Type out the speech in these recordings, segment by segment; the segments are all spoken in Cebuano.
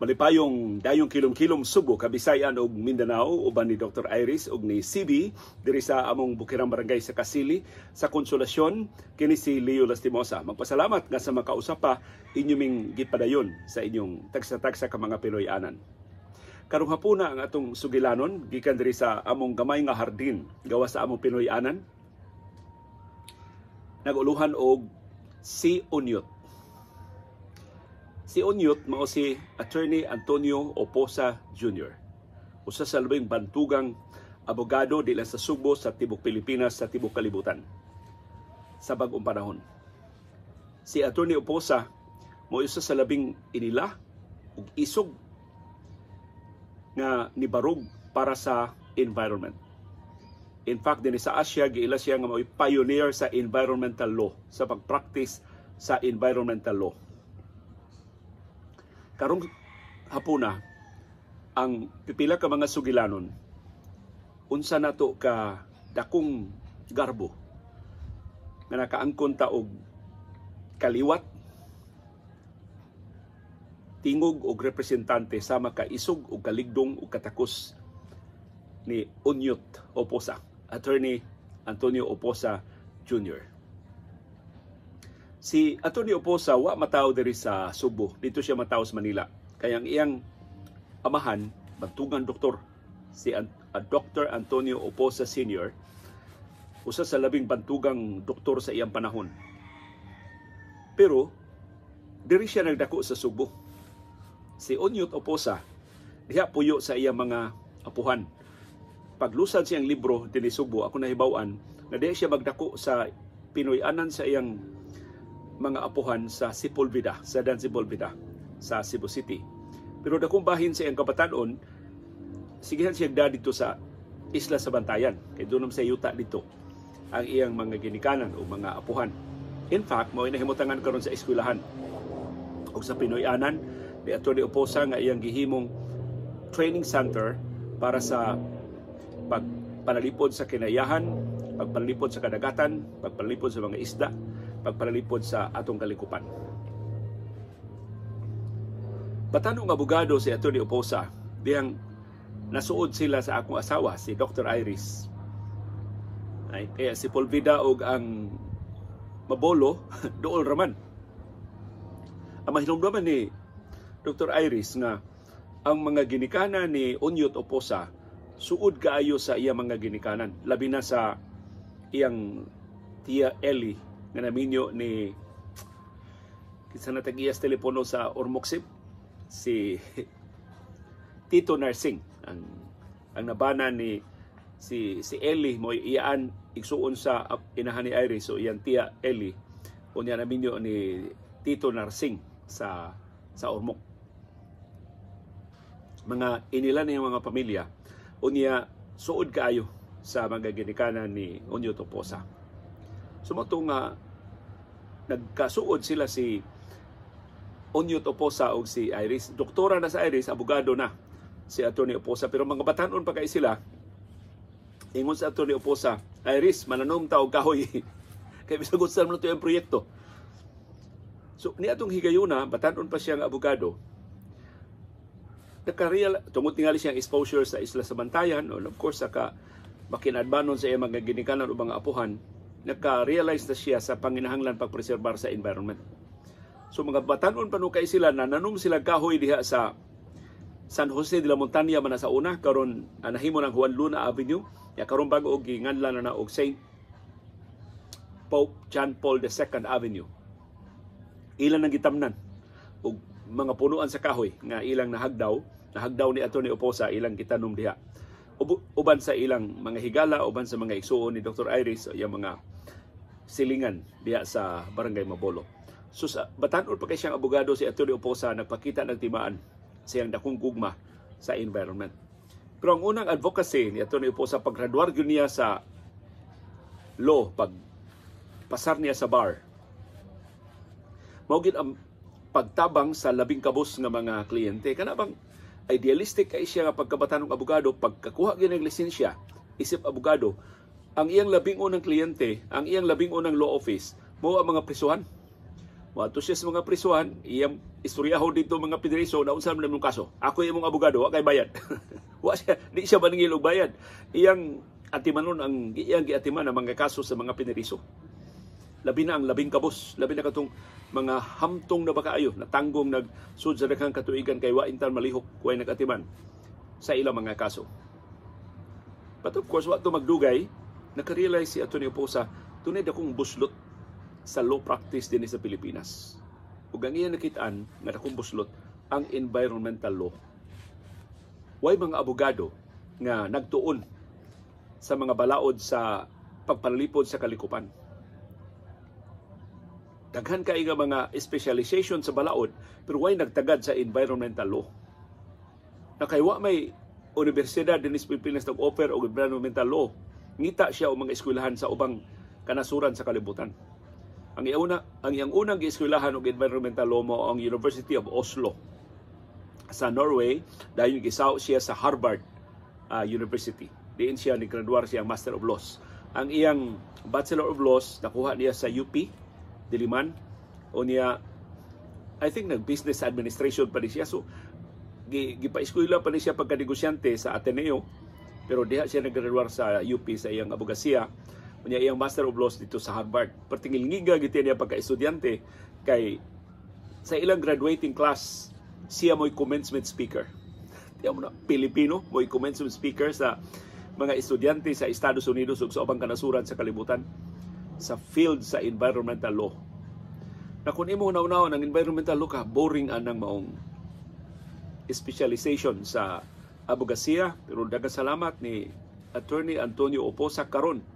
Malipayong dayong kilom-kilom Subo, Kabisayan ug Mindanao uban ni Dr. Iris ug ni CB diri sa among bukirang barangay sa Kasili sa Konsolasyon. Kini si Leo Lastimosa. Magpasalamat nga sa makausap pa inyo ming gipadayon sa inyong tagsa-tagsa ka mga Pinoy-anan. Karong hapuna, ang atong sugilanon gikan diri sa among gamay nga hardin gawas sa among Pinoy-anan, nag-uluhan og si Unyot. Si Onyot mao si Attorney Antonio Oposa Jr. Usa sa labing bantugang abogado di lang sa Sugbo, sa tibok Pilipinas, sa tibok kalibutan sa bag-ong panahon. Si Attorney Oposa mao usa sa labing inila ug isog nga nibarog para sa environment. In fact, dinhi sa Asia, giila siya nga mao'y pioneer sa environmental law, sa pag-practice sa environmental law. Karong hapuna, ang pipila ka mga sugilanon, unsa nato ka dakong garbo nga nakaangkon ta og kaliwat, tingog og representante sama ka isog og kaligdong og katakos ni Unyot Oposa, Attorney Antonio Oposa Jr. Si Attorney Oposa wa matawo diri sa Subo. Dito siya matawo sa Manila. Kaya ang iyang amahan, bantugan doktor, si Dr. Antonio Oposa Sr., usa sa labing bantugang doktor sa iyang panahon. Pero diri siya nagdako sa Subo. Si Onyot Oposa diha puyo sa iyang mga apuhan. Paglusad siyang libro dinhi Subo, ako nahibaw-an na diha siya magdako sa Pinoy-anan sa iyang mga apuhan sa Sepulveda, sa Dan Sepulveda, sa Cebu City. Pero dakong bahin sa iyang kabatanon, sigihan siya dito sa Isla sa Bantayan, kay doon sa yuta dito ang iyang mga ginikanan o mga apuhan. In fact, mao nahimutangan karon sa eskwelahan o sa Pinoy-anan ni Atty. Oposa nga iyang gihimong training center para sa pagpanalipod sa kinayahan, pagpanalipod sa kadagatan, pagpanalipod sa mga isda, pagpanalipod sa atong kalikupan. Batanong abogado si Atty. Oposa, diyang nasuod sila sa akong asawa, si Dr. Iris. Ay, kaya si Polvida og ang Mabolo, duol raman. Ang mahinumduman ni Dr. Iris nga ang mga ginikanan ni Onyot Oposa suod kaayo sa iyang mga ginikanan, labi na sa iyang tiya Ellie nga naminyo ni kinsa na tag-iyas telepono sa Ormoc, si Tito Narsing, ang nabana ni si Ellie mo iyaan igsuon sa inahan ni Iris, so iyang tiya Ellie unya naminyo ni Tito Narsing sa Ormoc. Mga inila niyang mga pamilya unya suod kaayo sa mga ginikanan ni Onyot Oposa. So mao nga nagkasuod sila si Onyot Oposa og si Iris. Doktora na sa Iris, abogado na si Atty. Oposa. Pero mga batanon pa kay sila, ingon sa Atty. Oposa, "Iris, mananom ta og kahoy. Kay bisag unsa man to ang proyekto." So ni atong higayuna, batanon pa siya nga abogado, nakareal tungod tingali siyang exposure sa Isla sa Bantayan, o of course sa ka makinadbanon sa iyang mga ginikanan o mga apuhan, naka-realize na siya sa panginahanglan pagpreserbar sa environment. So mga batanon pa no kay sila, nananom sila kahoy diha sa San Jose de la Montaña man sa una, karon nahimo ng Juan Luna Avenue ya, karon bago og ginganlan na na og Saint Pope John Paul II Avenue. Ilan ang gitamnan og mga punuan sa kahoy nga ilang nahagdaw ni Atty. Oposa, ilang gitanom diha uban sa ilang mga higala, uban sa mga igsuon ni Dr. Iris, iyang mga silingan diha sa Barangay Mabolo. So sa batan-on pa kay siyang abogado si Atty. Oposa, nagpakita ng timaan siyang dakong gugma sa environment. Pero ang unang advocacy ni Atty. Oposa paggraduar gyud niya sa law, pag pasar niya sa bar, mao gyud ang pagtabang sa labing kabus nga mga kliyente. Kana bang idealistic kay siya nga pagkabatanong abogado, pagkakuha gyud ng lisensya isip abogado, ang iyang labing unang kliyente, ang iyang labing unang law office, mao ang mga prisuhan. Moadto siya sa mga prisuhan, iyang istoryahon dito mga pinriso na unsa man imong kaso. Ako imong abogado, wa kay bayad. Wa siya, di siya maningil og bayad. Iyang atimanon ang iyang giatiman ang mga kaso sa mga pinriso. Labi na ang labing kabos, labi na katong mga hamtong na ba kaayo, natanggong nagsud sa daghang katuigan kay wa intan malihok, way nagatiman sa ilang mga kaso. But of course, wa to magdugay, nakarealize si Atty. Oposa, dunay dakong buslot sa law practice din sa Pilipinas. Ug ang iyang nakitaan nga dakong buslot ang environmental law. Way mga abogado nga nagtuon sa mga balaod sa pagpanalipod sa kalikupan. Daghan kay nga mga specialization sa balaod, pero way nagtagad sa environmental law. Na kay wa may universidad din sa Pilipinas nag-offer og environmental law, ngita siya og mga eskwelahan sa ubang kanasuran sa kalibutan. Ang iyang unang gieskwelahan og environmental law mao ang University of Oslo sa Norway, dayon gisaw siya sa Harvard University. Diin siya ni graduar siyang Master of Laws. Ang iyang Bachelor of Laws nakuha niya sa UP Diliman. O niya, I think nag-business administration pa ni siya. So gipa-eskwela pa ni siya pagka-negosyante sa Ateneo, pero diha siya naggraduar sa UP sa iyang abogasiya. Unya iyang Master of Laws dito sa Harvard. Pertingil-ngiga gid niya pagka-estudyante kay sa ilang graduating class siya mo'y commencement speaker. Tiyan mo na, Pilipino mo'y commencement speaker sa mga estudyante sa Estados Unidos ug sa ubang kanasuran sa kalibutan sa field sa environmental law. Na kung imo hunaw-hunaon ang environmental law ka, boring anang maong specialization sa abogasiya, pero daghang salamat ni Attorney Antonio Oposa, karon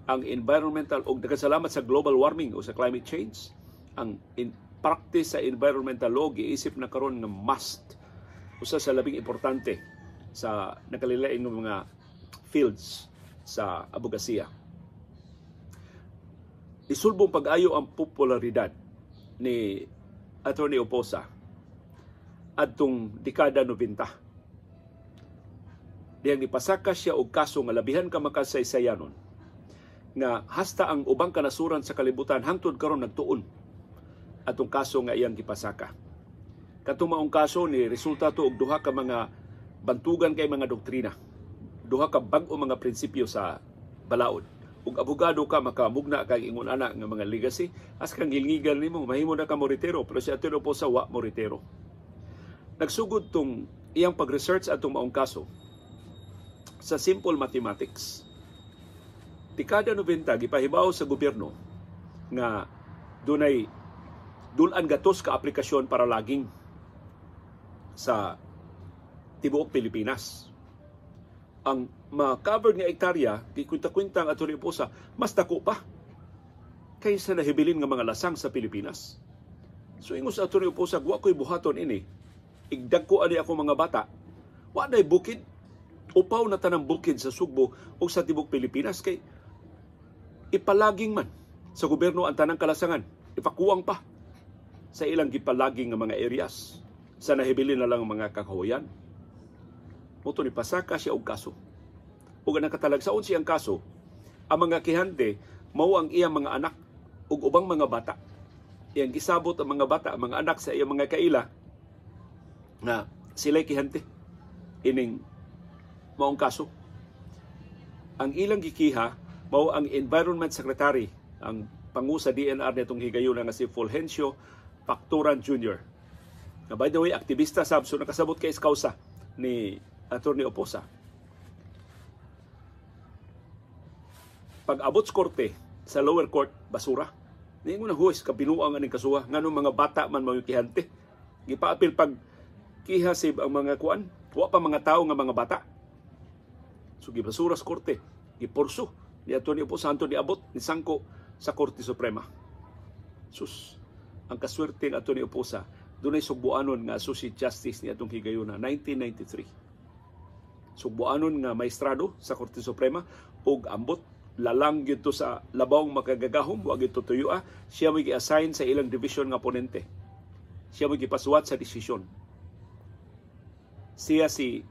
ang environmental, og daghang salamat sa global warming o sa climate change, ang in practice sa environmental law giisip na karon nga must, usa sa labing importante sa nakalilain ng mga fields sa abogasiya. Isulbong pag-ayo ang popularidad ni Attorney Oposa adtong dekada 90. Diyang nipasaka siya og kaso nga labihan ka makasaysayanon, nga hasta ang ubang kanasuran sa kalibutan hangtod karon nagtuon atong kaso nga iyang gipasaka. Katong maong kaso ni resulta to og duha ka mga bantugan kay mga doktrina, duha ka bag-o mga prinsipyo sa balaod. Ug abogado ka, makamugna kag ingon ana nga mga legacy, as kang gilngigan nimo mahimo na ka moretiro, pero si Atty. Oposa wa moretiro. Nagsugod tong iyang pag-research atong maong kaso sa simple mathematics. Dekada 90, gipahibaw sa gobyerno nga dunay dul-an gatos ka aplikasyon para laging sa tibuok Pilipinas. Ang ma-covered nga hektarya, gikwenta-kwenta ang Atty. Oposa, mas dako pa kaysa nahibilin nga mga lasang sa Pilipinas. So ingon sa Atty. Oposa, wa ko'y buhaton ini. Igdagko ani ako mga bata. Wa nay bukid. Upaw na tanang bukid sa Sugbo o sa tibuok Pilipinas kay ipalaging man sa gobyerno ang tanang kalasangan. Ipakuwang pa sa ilang gipalaging nga mga areas sa nahibilin na lang mga kakahuyan. Moto ni pasaka siya og kaso. Ug ang nakatalagsaon siyang kaso, ang mga kihante mao ang iyang mga anak ug ubang mga bata. Iyang gisabot ang mga bata, ang mga anak sa iyang mga kaila nga sila'y kihante ining maong kaso. Ang ilang gikiha mao ang Environment Secretary, ang pangu sa DNR nitong higayuna nga si Fulgencio Facturan Jr. Na by the way, aktivista sab, so nakasabot kay kausa ni Atty. Oposa. Pag-abot sa korte, sa lower court, basura. Niingon na huwes, kabinuang aning kasuha. Nganong mga bata man mga kihante. Gipaapil pag kiha sib ang mga kuan, wa pa mga tao nga mga bata. So gibasura sa korte, gipurso ni Atty. Oposa hantod niabot ni sangko sa Korte Suprema. Sus, ang kaswerte ng Atty. Oposa, dunay sugbuanon nga Associate Justice ni atong higayuna, 1993. Sugbuanon nga maestrado sa Korte Suprema ug ambot lalang gyud to sa labawng makagagahom, wa gyud to tuyua, siya mo'y gi-assign sa ilang division nga ponente. Siya mo'y gipasuwat sa desisyon. Siya si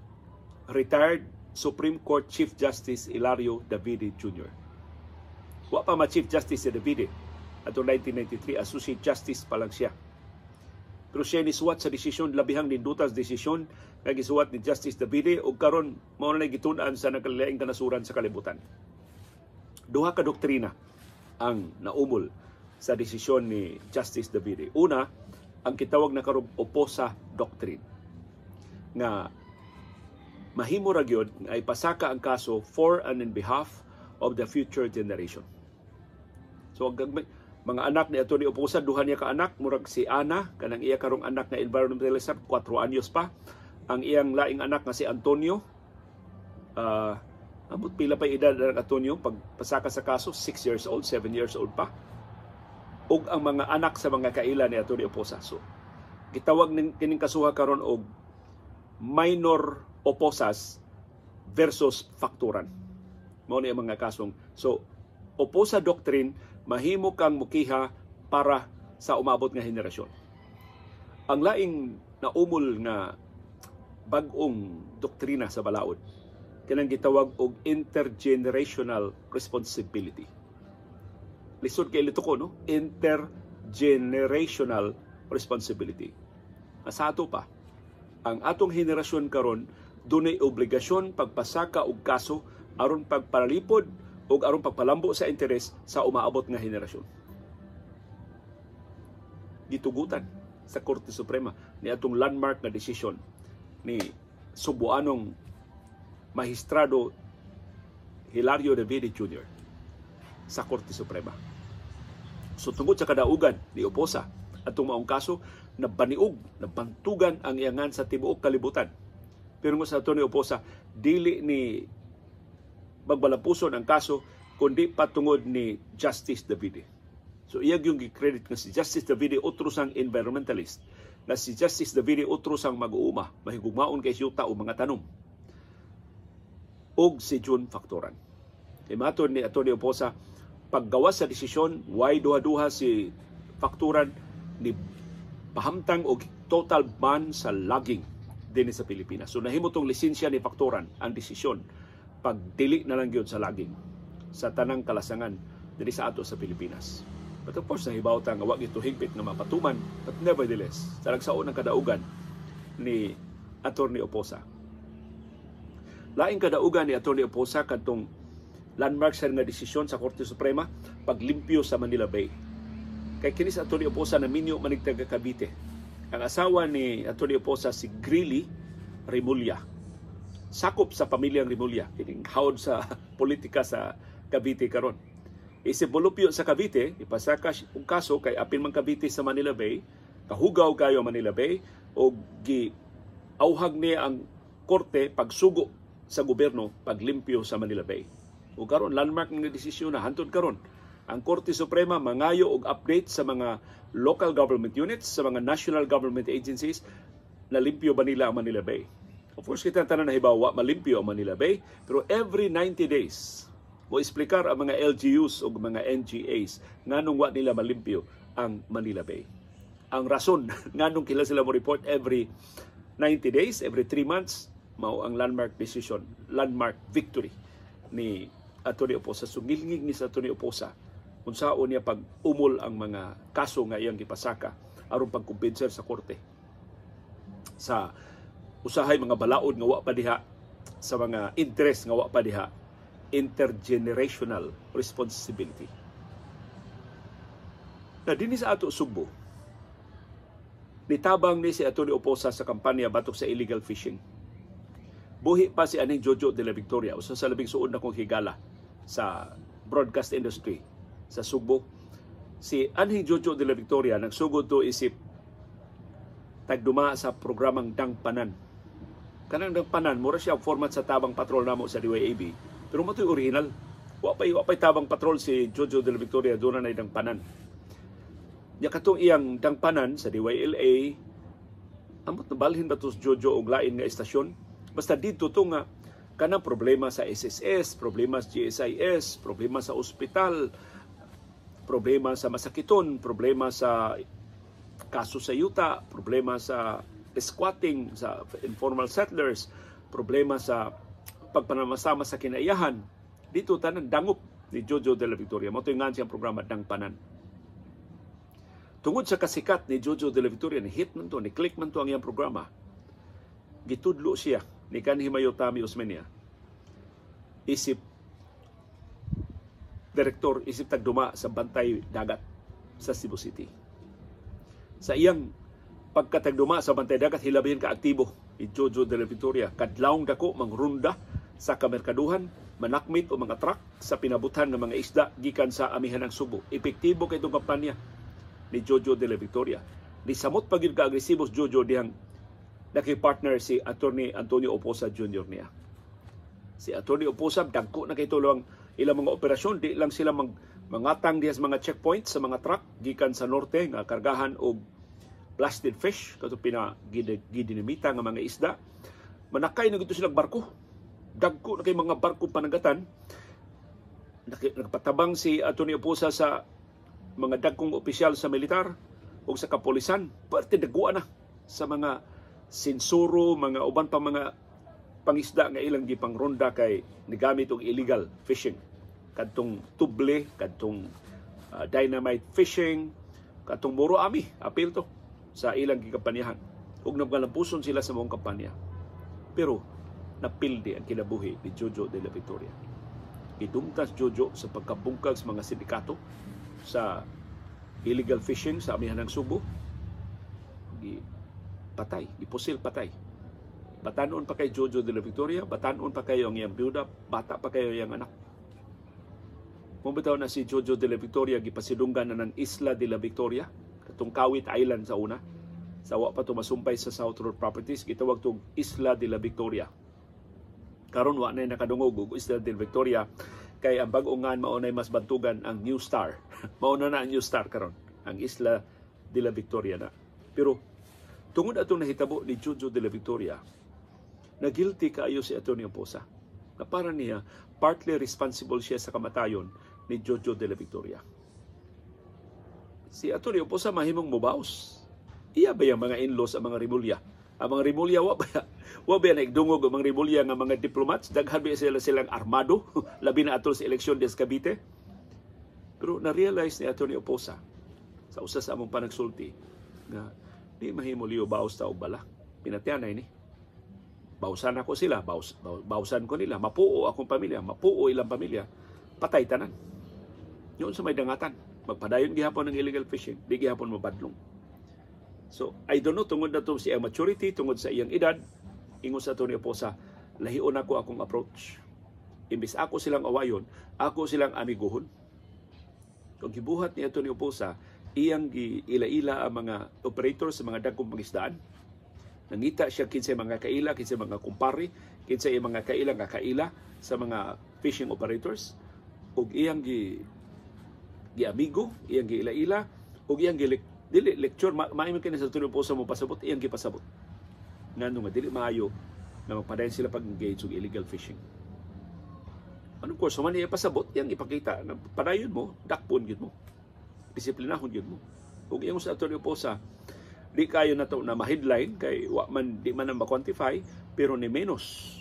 retired Supreme Court Chief Justice Hilario Davide Jr. Wa pa ma Chief Justice si Davide Ato 1993, Associate Justice pa lang siya. Pero siya nisuwat sa desisyon, labihang nindutas desisyon nga gisuwat ni Justice Davide ug karon mao na gitun-an sa nagkalaing kanasuran sa kalibutan. Duha ka doktrina ang naumol sa desisyon ni Justice Davide. Una, ang kitawag na karon Oposa Doctrine nga mahimo ra gyud nga ipasaka ang kaso for and in behalf of the future generation. So ang mga anak ni Atty. Oposa, duha niya ka anak, murag si Ana, kanang iya karong anak nga environmentalist, 4 anyos pa. Ang iyang laing anak nga si Antonio, ambot pila pa edad ang Antonio pag pasaka sa kaso, 6 years old, 7 years old pa. Ug ang mga anak sa mga kaila ni Atty. Oposa. So, gitawag ning kining kasuha karon og minor Oposas versus Factoran. Mao ni ang mga kasong. So, Oposa Doctrine, mahimo kang mukiha para sa umabot nga henerasyon. Ang laing naumol nga bag-ong doktrina sa balaod kanang gitawag og intergenerational responsibility. Lisod kay lito ko, no? Intergenerational responsibility. Sa ato pa, ang atong henerasyon karon dunay obligasyon pagpasaka og kaso aron pagpalipod ug aron pagpalambo sa interes sa umaabot nga henerasyon. Gitugutan sa Korte Suprema ni atong landmark nga desisyon ni Sugbuanong Mahistrado Hilario Davide Jr. sa Korte Suprema. So tungod sa kadaugan ni Oposa atong maong kaso, nabaniog, nabantugan ang iyangan sa tibuok kalibutan. Pero sa ato ni Oposa, dili ni magbalampuson ang kaso kundi patungod ni Justice Davide. So iyag yung gi-credit nga si Justice Davide otro sang environmentalist, na si Justice Davide otro sang mag-uuma, mahigugmaon kay yuta o mga tanom. Og si June Factoran. Imaton ni Atty. Oposa, paggawas sa desisyon, why duha-duha si Factoran ni pahamtang og total ban sa logging dinhi sa Pilipinas. So nahimo tong lisensya ni Factoran ang desisyon pagdili na lang gyud sa logging sa tanang kalasangan dinhi sa ato sa Pilipinas. But of course, nahibaw ta nga wa gito higpit nga mapatuman, but nevertheless, sa nagsaon ang kadaugan ni Atty. Oposa. Laing kadaugan ni Atty. Oposa kadtong landmark sa nga desisyon sa Korte Suprema paglimpyo sa Manila Bay. Kay kini sa Atty. Oposa na minyo manig taga Cavite. Ang asawa ni Atty. Oposa si Grilly Remulla. Sakop sa pamilyang Remulla, kining hawd sa politika sa Cavite karon. Isip molupyo sa Cavite, ipasaka og kaso kay apil man Cavite sa Manila Bay, kahugaw kayo Manila Bay, og gi auhag niya ang korte pagsugo sa gobyerno paglimpyo sa Manila Bay. Ug karon landmark nga desisyon na hantod karon ang Korte Suprema mangayo og update sa mga local government units, sa mga national government agencies na limpyo ba nila ang Manila Bay. Of course, kita tanan nahibaw wa malimpyo ang Manila Bay, pero every 90 days mo explicar ang mga LGUs o mga NGAs nganong wa nila malimpyo ang Manila Bay. Ang rason nganong kila sila mo report every 90 days, every 3 months, mao ang landmark decision, landmark victory ni Atty. Oposa. Sungilngig ni sa Atty. Oposa unsaon niya pag umol ang mga kaso nga iyang gipasaka aron pagkumbinser sa korte sa usahay mga balaod nga wa pa diha, sa mga interest nga wa pa diha, intergenerational responsibility. Na dinhi sa ato Sugbo, nitabang ni si Atty. Oposa sa kampanya batok sa illegal fishing. Buhi pa si aning Jojo de la Victoria, usa sa labing suod na kong higala sa broadcast industry sa Sugbo. Si Anhing Jojo de la Victoria nagsugod to isip tagduma sa programang Dangpanan. Kanang Dangpanan, mura siya ang format sa Tabang Patrol namo sa DYAB. Pero mo original. Wa pa'y Tabang Patrol si Jojo de la Victoria, doon na Dangpanan. Nya katong iyang Dangpanan sa DYLA, ambot na balhin ba to Jojo og lain nga estasyon? Basta dito to nga kanang problema sa SSS, problema sa GSIS, problema sa ospital, problema sa masakiton, problema sa kaso sa yuta, problema sa squatting, sa informal settlers, problema sa pagpanamasama sa kinaiyahan. Dito tanan dangop ni Jojo de la Victoria. Mo nga siyang programa Dangpanan. Tungod sa kasikat ni Jojo de la Victoria, ni hit man to, ni click man to ang iyang programa, gitudlo siya ni kanhi Mayor Tommy Osmeña isip direktor, isip tagduma sa Bantay Dagat sa Cebu City. Sa iyang pagkatagduma sa Bantay Dagat, hilabihan ka aktibo ni Jojo de la Victoria. Kadlawng dako mangrunda sa kamerkaduhan, manakmit o mga truck sa pinabutan ng mga isda gikan sa amihan ng Subo. Epektibo kay itong kampanya ni Jojo de la Victoria. Ni samot pa gyud ka agresibo si Jojo dihang naki-partner si Attorney Antonio Oposa Jr. niya. Si Attorney Oposa, dagko na kay tulong ilang mga operasyon, di lang sila mangatang diha sa mga checkpoints sa mga truck gikan sa norte nga kargahan og blasted fish, kato pina gidinamita nga mga isda. Manakay na gito silang barko. Dagko na kay mga barko panagatan. Nagpatabang si Attorney Oposa sa mga dagkong opisyal sa militar o sa kapolisan. Parte daguan na sa mga sinsuro, mga uban pa mga pangisda nga ilang gipangronda kay nigamit og illegal fishing. Kadtong tuble, kadtong dynamite fishing, kadtong muro ami, apil to sa ilang gikampanyahan. Ug nagkalampuson sila sa mong kampanya. Pero napildi ang kinabuhi ni Jojo de la Victoria. Gidumtas Jojo sa pagkabungkag sa mga sindikato sa illegal fishing sa amihan ng Subo. Patay, gipusil patay. Batanon pa kay Jojo de la Victoria, batanon pa kayo ang iyang byuda, bata pa kayo iyang anak. Kung bitaw na si Jojo de la Victoria gipasidunggan na ng Isla de la Victoria, katong Kawit Island sa una, sa wa pa to masumpay sa South Road Properties, gitawag tong Isla de la Victoria. Karon wa na nakadungog og Isla de la Victoria kay ang bag-o ngan mao nay mas bantugan ang New Star. Mao na na ang New Star karon, ang Isla de la Victoria na. Pero tungod atong nahitabo ni Jojo de la Victoria, na guilty kaayo si Atty. Oposa. Na para niya, partly responsible siya sa kamatayon ni Jojo de la Victoria. Si Atty. Oposa mahimong mubaos. Iya ba yung mga in-laws ang mga Rimulya? Ang mga Rimulya, wa ba naigdungog ang mga Rimulya nga mga diplomats? Daghan ba sila silang armado? Labi na atol sa eleksyon des Cavite. Pero na-realize ni Atty. Oposa sa usa sa among panagsulti nga di mahimo liyo baos ta og bala. Pinatyanay ni. Bausan ako sila, bausan ko nila, mapuo akong pamilya, mapuo ilang pamilya, patay tanan. Yun sa may dangatan. Magpadayon gihapon ng illegal fishing, di gihapon mabadlong. So, I don't know, tungod na to sa iyang maturity, tungod sa iyang edad, ingon sa Tony Oposa, lahion ako akong approach. Imbis ako silang awayon, ako silang amiguhon. Kung gibuhat ni Tony Oposa, iyang ila-ila ang mga operator sa mga dagkong pangisdaan. Nangita siya kinsay mga kaila, kinsay mga kumpare, kinsay mga kaila nga kaila sa mga fishing operators ug iyang gi giamigo, iyang giila-ila ug iyang gi dili lecture maimo kini sa tulo po sa mo pasabot, iyang gipasabot. Ngano nga dili maayo na magpadayon sila pag-engage og illegal fishing. Ano course, human niya pasabot, iyang ipakita na padayon mo, dakpon gyud mo. Disiplinahon gyud mo. Ug iyang sa Atty. Oposa, di kayo na to na ma-headline kay wa man di man na ma-quantify, pero ni menos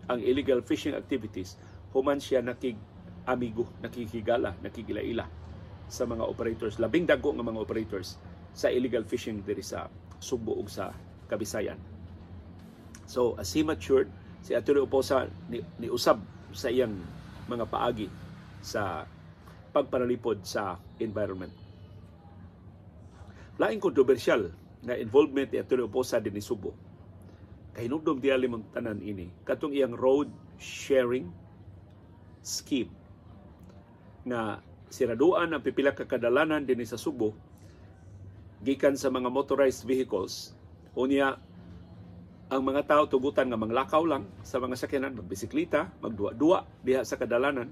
ang illegal fishing activities human siya nakig amigo, nakikigala, nakigilaila sa mga operators, labing dagko nga mga operators sa illegal fishing diri sa Sugbo ug sa Kabisayan. So as he matured, si Atty. Oposa ni usab sa iyang mga paagi sa pagpanalipod sa environment. Laing kontrobersyal nga involvement ni Atty. Oposa dinhi Subo. Kahinugdom diya limang tanan ini katong iyang road sharing scheme nga siraduan ang pipila ka kadalanan dinhi sa Subo gikan sa mga motorized vehicles. Unya ang mga tao tugutan nga manglakaw lang sa mga sakyanan, magbisikleta, magduwa-duwa diha sa kadalanan.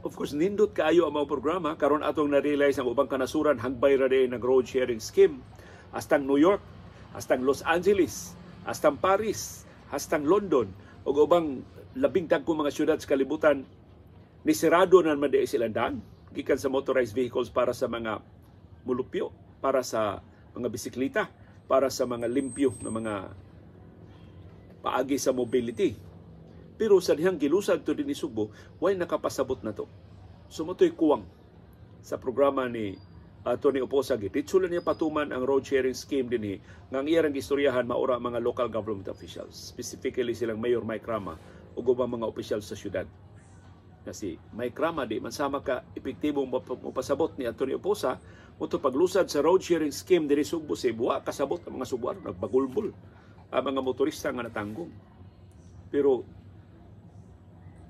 Of course, nindot kaayo ang mga programa. Karon atong na-realize ang ubang kanasuran hangbay ra ng road sharing scheme. Hastang New York, hastang Los Angeles, hastang Paris, hastang London, ug ubang labing dagko mga syudad sa kalibutan, ni sirado na naman di silang daan gikan sa motorized vehicles para sa mga mulupyo, para sa mga bisikleta, para sa mga limpyo na mga paagi sa mobility. Pero sa dihang gilusad to din Subo, way nakapasabot na to. Sumutoy kuwang sa programa ni Attorney Oposa, giditso niya patuman ang road sharing scheme dinhi nga ang iyang gistoryahan maura mga local government officials, specifically silang Mayor Mike Rama ug ubang mga opisyal sa syudad. Kasi Mike Rama di man sama ka epektibong mopasabot ni Attorney Oposa muto paglusad sa road sharing scheme diri Sugbo, Cebu, wa kasabot ang mga Sugboano, nagbagulbol ang mga motorista nga natanggong. Pero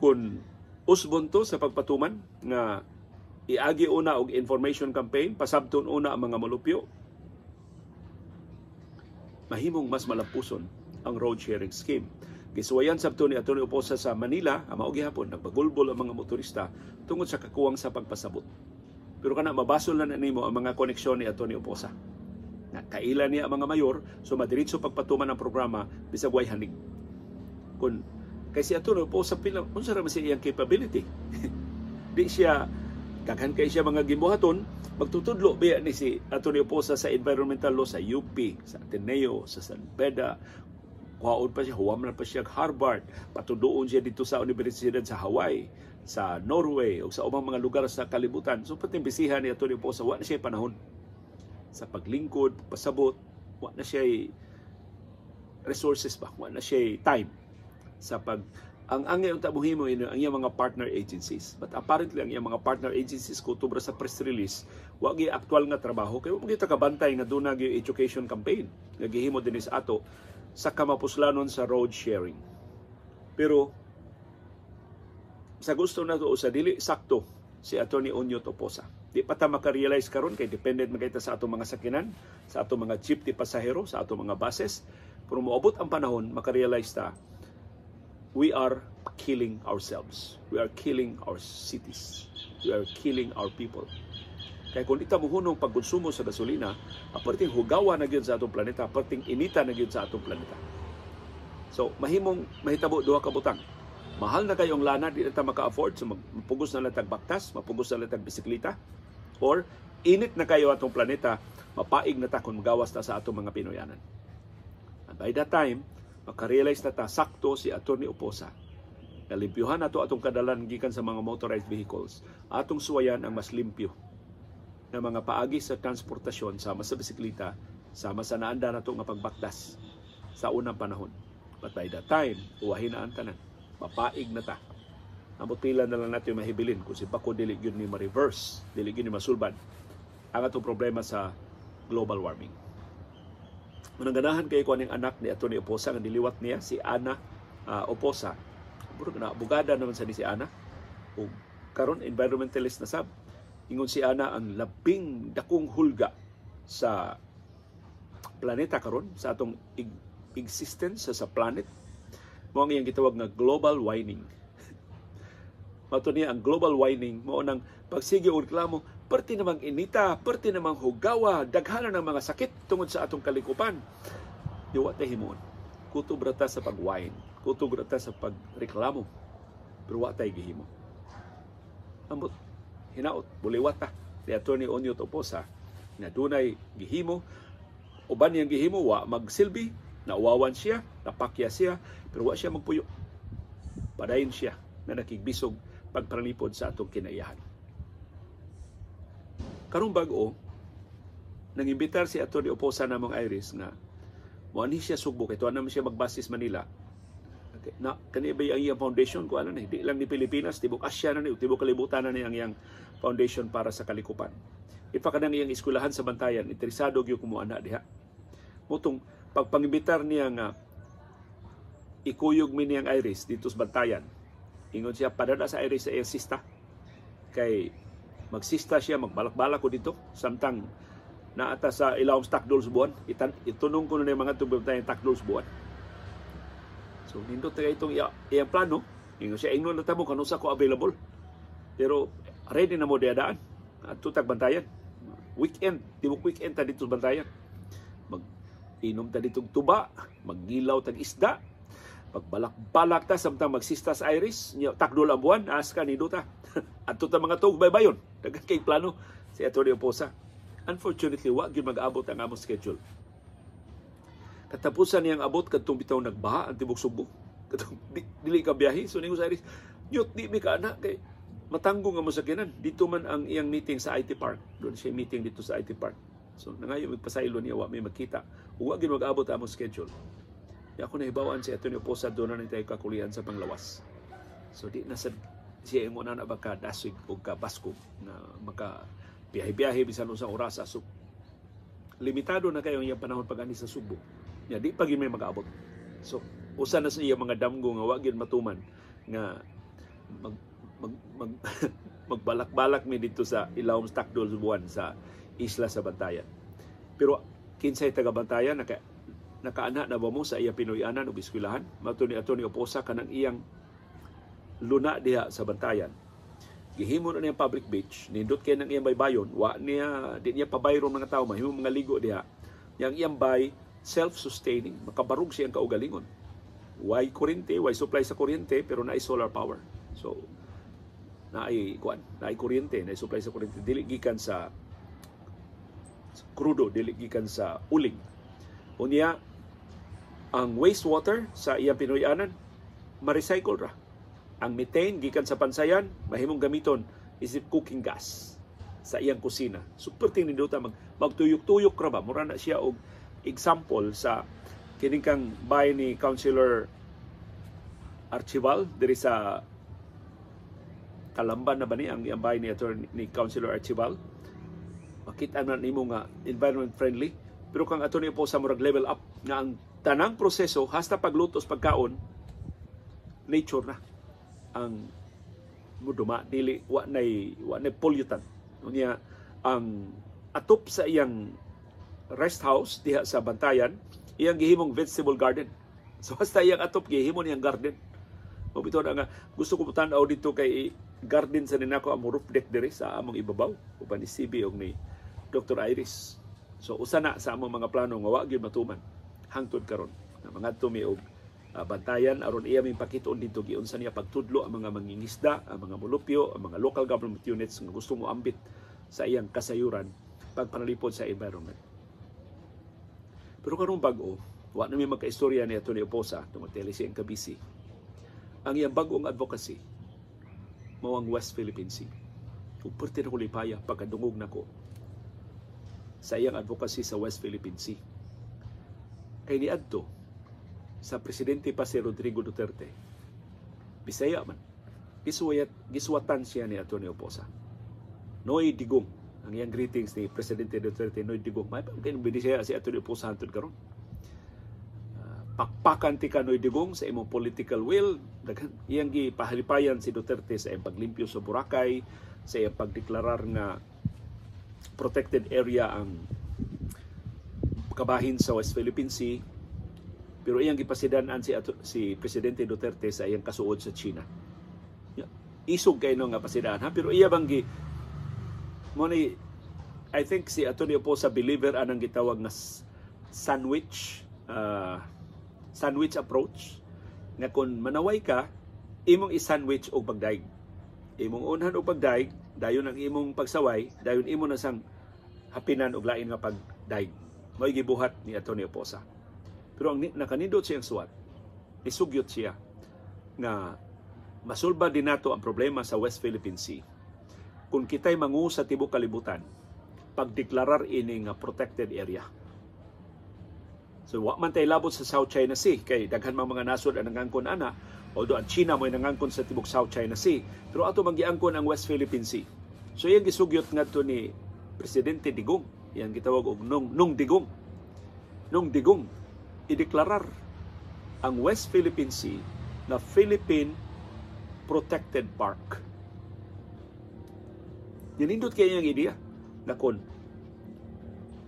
kung usbon to sa pagpatuman nga iagi una og information campaign, pasabton una ang mga molupyo, mahimong mas malampuson ang road sharing scheme. Gisuwayan sabto ni Atty. Oposa sa Manila, ang mao gihapon nagbagulbol ang mga motorista tungod sa kakuwang sa pagpasabot. Pero kana mabasol na nimo ang mga koneksyon ni Atty. Oposa. Na kaila niya ang mga mayor, so madiretso pagpatuman ang programa bisag way hanig. Kung kay si Atty. Oposa pila unsa ra man siya iyang capability? Di siya daghan kay siya mga gibuhaton, magtutudlo biya ni si Atty. Oposa sa environmental law sa UP, sa Ateneo, sa San Beda. Kuhaon pa siya, huwam na pa siya Harvard, patudoon siya dito sa universidad sa Hawaii, sa Norway, o sa ubang mga lugar sa kalibutan. So patimbisihan ni Atty. Oposa, wa na siya panahon sa paglingkod, pasabot, wa na siya resources ba, wa na siya time sa pag ang angay unta mohimo ini ang iyang mga partner agencies. But apparently ang iyang mga partner agencies, kutob ra sa press release, wa gi aktual nga trabaho kay wa gyud kabantay nga duna gyud education campaign nga gihimo dinhi sa ato sa kamapuslanon sa road sharing. Pero sa gusto nato o sa dili, sakto si Attorney Onyot Oposa. Di pa ta makarealize karon kay dependent man kay ta sa atong mga sakinan, sa atong mga jeep ti pasahero, sa atong mga buses. Pero moabot ang panahon makarealize ta, we are killing ourselves. We are killing our cities. We are killing our people. Kaya kung ita mohunong pagkonsumo sa gasolina, perting hugawa na gyud sa atong planeta, perting inita na gyud sa atong planeta. So, mahimong mahitabo duha ka butang. Mahal na kayong lana, di na ta maka-afford, so mapugos na lang tag baktas, mapugos na lang tag bisikleta, or init na kayo atong planeta, mapaig na ta kung magawas ta sa atong mga Pinoyanan. And by that time, makarealize na ta, sakto si Attorney Oposa. Nalimpyuhan nato atong kadalan gikan sa mga motorized vehicles. Atong suwayan ang mas limpyo na mga paagi sa transportasyon, sama sa bisikleta, sama sa naanda nato nga pagbaktas sa unang panahon. But by that time, uwahin na ang tanan. Mapaig na ta. Amot pila na lang natin mahibilin kung si Bako dili gyud ni ma-reverse, dili gyud ni masulbad ang atong problema sa global warming. Manang ganahan kay ko aning anak ni Atty. Oposa nga diliwat niya, si Ana Oposa. Murag na abogada naman sa ni si Ana. Ug karon environmentalist na sab. Ingon si Ana, ang labing dakong hulga sa planeta karon, sa atong existence sa planet, mao ang iyang gitawag nga global whining. Mato niya ang global whining mao nang pagsige og reklamo, perti namang inita, perti namang hugawa, daghanan ng mga sakit tungod sa atong kalikupan. Yuwa ta himuon. Kutob ra ta sa pag-whine, kutob ra ta sa pagreklamo, pero wa tay gihimo. Ambot hinaot buliwat ta ni Attorney Onyot Oposa na dunay gihimo, uban niyang gihimo wa magsilbi, nauwawan siya, napakya siya, pero wa siya magpuyo. Padayon siya na nakigbisog pagpanalipod sa atong kinaiyahan. Karong bag-o, nangimbitar si Atty. Oposa namong Iris nga moanhi siya Sugbo kay tuwa naman siya magbasis Manila. Okay. Na kani ba ang iyang foundation ko ano ni di lang ni Pilipinas, tibok Asia na ni, tibok kalibutan na ni ang iyang foundation para sa kalikupan. Ipa kanang iyang eskwelahan sa Bantayan, interesado gyud kumuana diha. Mutong pagpangimbitar niya nga ikuyog mi niyang Iris dito sa Bantayan. Ingon siya padala sa Iris sa iyang sista kay magsista siya, magbalak-balak ko dito samtang naata sa ilawom sa takdol sa buwan. Itunong ko na yung mga tubig tayong takdol sa buwan. So nindot tayo itong iyang plano. Ingon siya, ingnon na tamo kanusa ko available. Pero ready na mo diadaan. At tutag Bantayan. Weekend, tibok weekend ta dito sa Bantayan. Mag-inom ta dito tuba, maggilaw tag isda, pagbalak-balak ta samtang magsista sa Iris, takdol ang buwan, as ka nindot ta. Adto ta mga tug baybayon. Daghan kay plano si Atty. Oposa. Unfortunately, wa gyud mag-abot ang among schedule. Katapusan niyang abot kadtong bitaw nagbaha ang tibok Sugbo. Katong dili ka biyahe. So ningon sa Iris, nyut di mi ka anak kay Matanggong nga mo sakyanan. Dito man ang iyang meeting sa IT Park. Doon siya meeting dito sa IT Park. So nangayo magpasaylo niya, wa may makita. Ug wa gyud mag-abot among schedule. Ya ako nahibaw-an si Atty. Oposa doon na tayo kakulian sa panglawas. So di na sa siya ingon na ba ka dasig o ka baskog na maka biyahe-biyahe bisan unsang orasa. So limitado na kayo ang iyang panahon pag sa Subo. Ya di pa gyud may mag-abot. So usa na sa iya mga damgo nga wa gyud matuman nga mag mag, mag magbalak-balak mi dito sa ilawom Takdol buwan sa isla sa Bantayan. Pero kinsay taga Bantayan, nakaana na ba mo sa iya Pinoy-anan ug eskwelahan? Mato ni Atty. Oposa, kanang iyang luna diha sa Bantayan. Gihimo na niyang public beach, nindot kay nang iyang baybayon, wa niya di niya pabayron mga tao, mahimo mga ligo diha. Yang iyang bay self-sustaining, makabarug siyang kaugalingon. Way kuryente, way supply sa kuryente, pero naay solar power. So naay kuan, naay kuryente, naay supply sa kuryente dili gikan sa krudo, dili gikan sa uling. Unya ang wastewater sa iyang Pinoy-anan ma-recycle ra. Ang methane gikan sa pansayan mahimong gamiton isip cooking gas sa iyang kusina. Super tinindota magtuyok-tuyok ra ba, mura na siya og example sa kining kang bay ni Councilor Archival diri sa Talamban na ba ni ang iyang bay ni attorney ni Councilor Archival. Makita na nimo nga environment friendly, pero kang attorney po sa murag level up nga ang tanang proseso hasta pagluto sa pagkaon nature na ang muduma, dili wa nay pollutant. Unya ang atop sa iyang rest house diha sa Bantayan, iyang gihimong vegetable garden. So hasta iyang atop gihimo niyang garden. Mabito na nga gusto ko tan-aw dito kay garden sa ninako among roof deck diri sa among ibabaw uban ni CB og ni Dr. Iris. So usa na sa among mga plano nga wa gyud matuman hangtod karon. Nga mangadto mi og Bantayan aron iya ming pakitoon didto giunsa niya pagtudlo ang mga mangingisda, ang mga mulupyo, ang mga local government units nga gusto mo ambit sa iyang kasayuran pagpanalipod sa environment. Pero karong bag-o, wa na mi magkaistorya ni Atty. Oposa tungod tele siyang kabisi. Ang iyang bag-ong advocacy mao ang West Philippine Sea. Ug perti na ko lipaya pagkadungog nako sa iyang advocacy sa West Philippine Sea. Kay niadto sa presidente pa si Rodrigo Duterte, Bisaya man, gisuwatan siya ni Atty. Oposa. Noy Digong, ang iyang greetings ni Presidente Duterte, Noy Digong. May pa kay Bisaya si Atty. Oposa hantod karon. Pakpakan ti ka, Noy Digong, sa imong political will. Daghan iyang gipahalipayan si Duterte sa iyang paglimpyo sa Boracay, sa iyang pagdeklarar nga protected area ang kabahin sa West Philippine Sea. Pero iyang gipasidan-an si Presidente Duterte sa iyang kasuod sa China. Isog kay no nga pasidaan ha, pero iya bang gi mo ni I think si Atty. Oposa believer anang gitawag nga sandwich approach nga kung manaway ka, imong i-sandwich og pagdaig. Imong unhan og pagdaig, dayon ang imong pagsaway, dayon imo na sang hapinan og lain nga pagdaig. Mao'y gibuhat ni Atty. Oposa. Pero ang nakanindot siyang suwat, nisugyot siya nga masulba din nato ang problema sa West Philippine Sea kung kita'y mangu sa tibok kalibutan pagdeklarar ini nga protected area. So wa man tay labot sa South China Sea kay daghan man mga nasod ang nangangkon ana, although ang China mo'y nangangkon sa tibok South China Sea, pero ato man giangkon ang West Philippine Sea. So iyang gisugyot ngadto ni Presidente Digong, iyang gitawag og nung Digong. Nung Digong, ideklarar ang West Philippine Sea na Philippine Protected Park. Ninindot kay iyang ideya na kon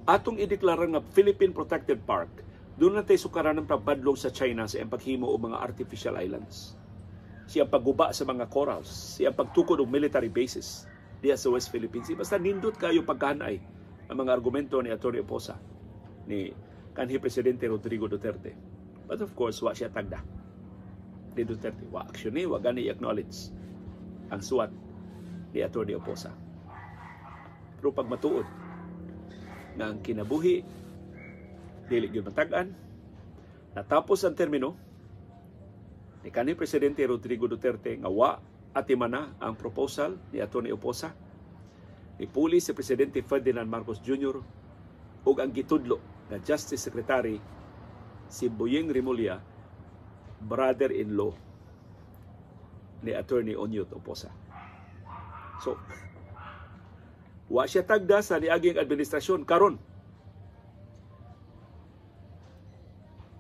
atong ideklarar nga Philippine Protected Park, doon na tayo sukaran ng pagbadlong sa China sa iyang paghimo og mga artificial islands, siyang pagguba sa mga corals, siyang pagtukod og military bases diya sa West Philippine Sea. Basta nindot kayo pagkahanay ang mga argumento ni Atty. Oposa ni kanhi Presidente Rodrigo Duterte. But of course, wa siya tagda ni Duterte. Wa action ni, wa gani acknowledge ang suwat ni Atty. Oposa. Pero pag matuod nga ang kinabuhi dili gyud matag-an, natapos ang termino ni kanhi Presidente Rodrigo Duterte nga wa atimana ang proposal ni Atty. Oposa. Nipuli si Presidente Ferdinand Marcos Jr. ug ang gitudlo na Justice Secretary si Boying Remulla, brother-in-law ni Attorney Onyot Oposa. So, wa siya tagda sa niaging administrasyon karon.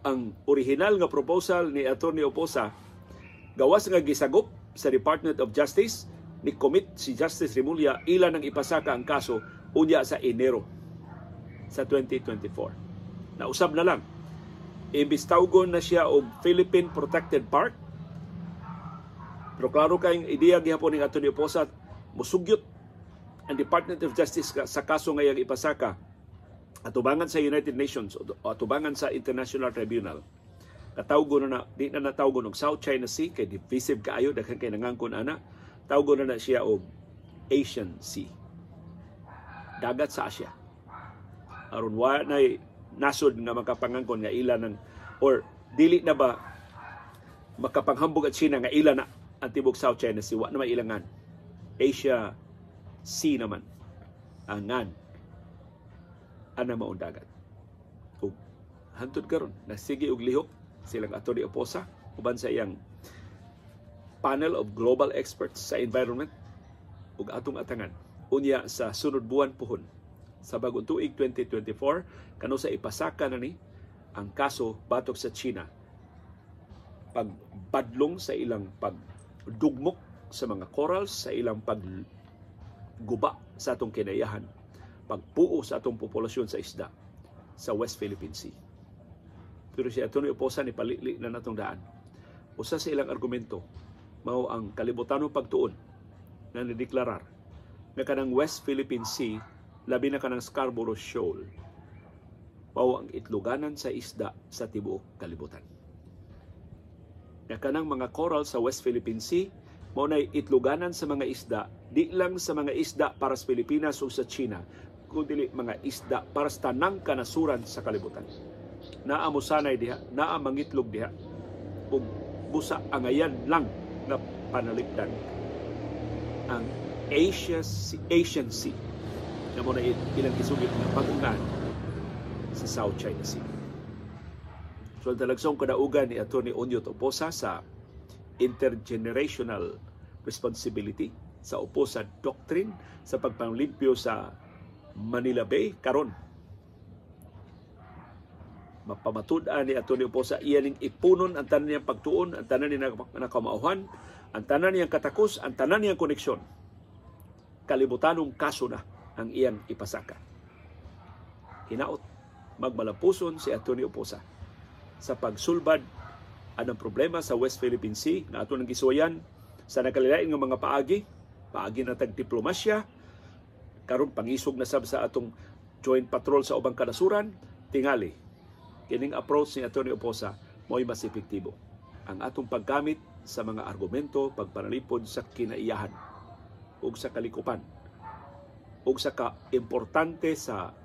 Ang original nga proposal ni Attorney Oposa gawas nga gisagop sa Department of Justice, ni commit si Justice Remulla ila nang ipasaka ang kaso unya sa Enero sa 2024. Nausab na lang, imbis tawgon na siya og Philippine Protected Park, pero klaro kayong ideya gihapon ni Attorney Oposa, musugyot ang Department of Justice sa kaso ngayang ipasaka atubangan sa United Nations o atubangan sa International Tribunal. Katawgon na, di na natawgon og South China Sea kay divisive kaayo, daghan kay nangangkon ana. Tawgon na siya og Asian Sea. Dagat sa Asia. Aron wa nay nasod nga makapangangkon nga ila ng or dili na ba makapanghambog at China nga ila na ang tibok South China Sea, wa na may ilangan. Asia Sea naman ang ngan ana maong dagat. Ug hantod karon nasige og lihok silang Atty. Oposa uban sa iyang panel of global experts sa environment ug atong atangan unya sa sunod buwan puhon sa bagong tuig 2024 kano sa ipasaka na ni ang kaso batok sa China pagbadlong sa ilang pagdugmok sa mga corals, sa ilang pagguba sa atong kinayahan, pagpuo sa atong populasyon sa isda sa West Philippine Sea. Pero si Atty. Oposa ni palili na natong daan. Usa sa ilang argumento mao ang kalibutanong pagtuon na nideklarar nga kanang West Philippine Sea, labi na kanang Scarborough Shoal, mao ang itluganan sa isda sa tibuok kalibutan. Nga kanang mga coral sa West Philippine Sea mao nay itluganan sa mga isda, di lang sa mga isda para sa Pilipinas o sa China, kundi mga isda para sa tanang kanasuran sa kalibutan. Naa mosanay diha, naa mangitlog diha, ug busa angayan lang nga panalipdan ang Asian Sea na mo na ilang gisugid nga pag-ungan sa South China Sea. So ang talagsong kadaugan ni Atty. Onyot Oposa sa intergenerational responsibility, sa Oposa Doctrine, sa pagpanglimpyo sa Manila Bay karon mapamatud-an ni Atty. Oposa iya ning ipunon ang tanan niyang pagtuon, ang tanan niyang nakamauhan, ang tanan niyang katakos, ang tanan niyang koneksyon. Kalibutanong kaso na ang iyang ipasaka. Hinaot magmalapuson si Atty. Oposa sa pagsulbad anang problema sa West Philippine Sea na ato nang gisuwayan sa nakalilain nga mga paagi, paagi na tag diplomasya, karon pangisog na sab sa atong joint patrol sa ubang kanasuran, tingali kining approach ni Atty. Oposa mo'y mas epektibo. Ang atong paggamit sa mga argumento, pagpanalipod sa kinaiyahan ug sa kalikupan ug sa ka-importante sa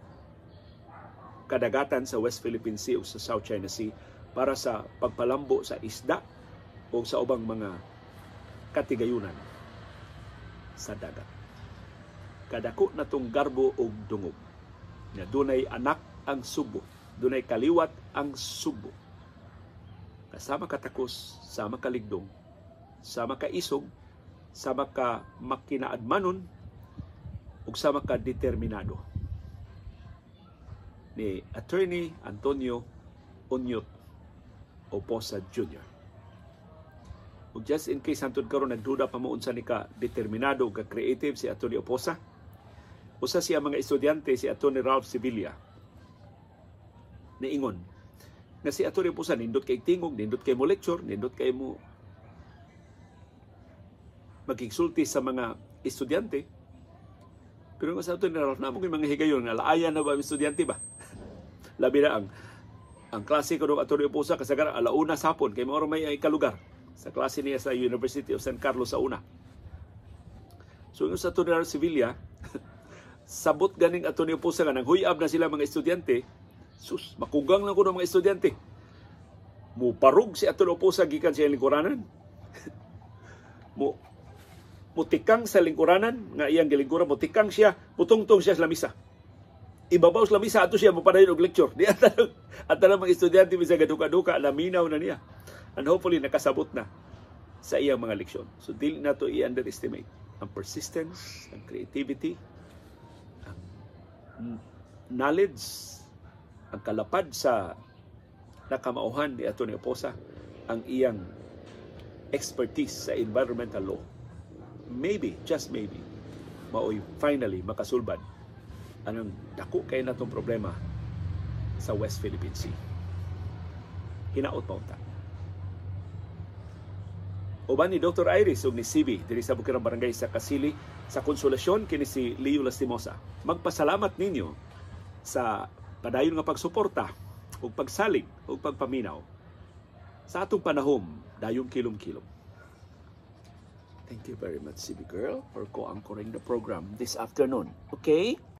kadagatan sa West Philippine Sea ug sa South China Sea para sa pagpalambo sa isda o sa ubang mga katigayunan sa dagat. Kadako na tong garbo og dungog na dunay anak ang Subo, dunay kaliwat ang Subo. Kasama katakos, sama kaligdong, sama kaisog, sama ka makinaadmanon, ug sama ka determinado. Ni Attorney Antonio Onyot Oposa Jr. Ug just in case hantod karon nagduda pa mo unsa ni ka determinado ug ka creative si Attorney Oposa, usa siya mga estudyante si Attorney Ralph Sevilla niingon nga si Attorney Oposa nindot kay tingog, nindot kay mo lecture, nindot kay mo magigsulti sa mga estudyante. Pero nga sa Attorney Ralph, namo mga higayon nga laayan na ba ang estudyante ba? Labi na ang klase ko ng Attorney Oposa kasagaran alauna sa hapon kay mao may ay kalugar sa klase niya sa University of San Carlos sa una. So yung sa Attorney Ralph Sevilla, sabot ganing Attorney Oposa nga nang huyab na sila mga estudyante. Sus, makugang lang ko ng mga estudyante. Muparug si Attorney Oposa gikan sa lingkuranan. Mo Mutikang sa lingkuranan nga iyang gilingkuran, mutikang siya, mutungtong siya sa lamisa. Ibabaw sa lamisa ato siya mopadayon og lecture. Di at tanang mga estudyante bisag gaduka-duka, laminaw na niya. And hopefully nakasabot na sa iyang mga leksyon. So dili nato i-underestimate ang persistence, ang creativity, ang knowledge, ang kalapad sa nakamauhan ni Atty. Oposa, ang iyang expertise sa environmental law. Maybe, just maybe, maoy finally makasulbad anang dako kay natong problema sa West Philippine Sea. Hinaot pa unta. Uban ni Dr. Iris ug ni CB diri sa Bukirang Barangay sa Kasili sa Konsolasyon, kini si Leo Lastimosa. Magpasalamat ninyo sa padayon nga pagsuporta ug pagsalig ug pagpaminaw sa atong panahom dayong kilom-kilom. Thank you very much, CB girl, for co-anchoring the program this afternoon. Okay?